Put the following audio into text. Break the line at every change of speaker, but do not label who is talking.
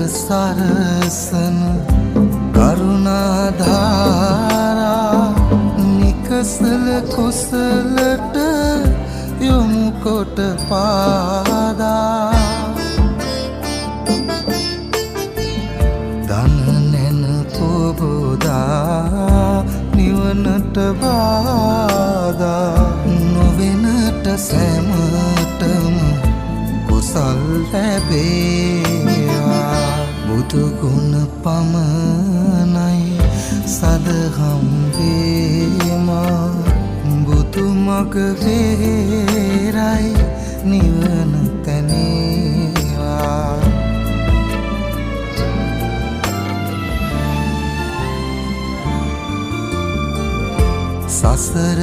සරසන කරුණා ධාරා නිකසල කුසලට යොමු කොට පාදා දන නැන පොබෝදා නිවනට බාධා නොවෙනට සැමටම කුසල් ලැබේවා. බුදු ගුණ පමණයි සදහම් වේමා. බුදු මග වේරයි නිවන තැනේවා. සසර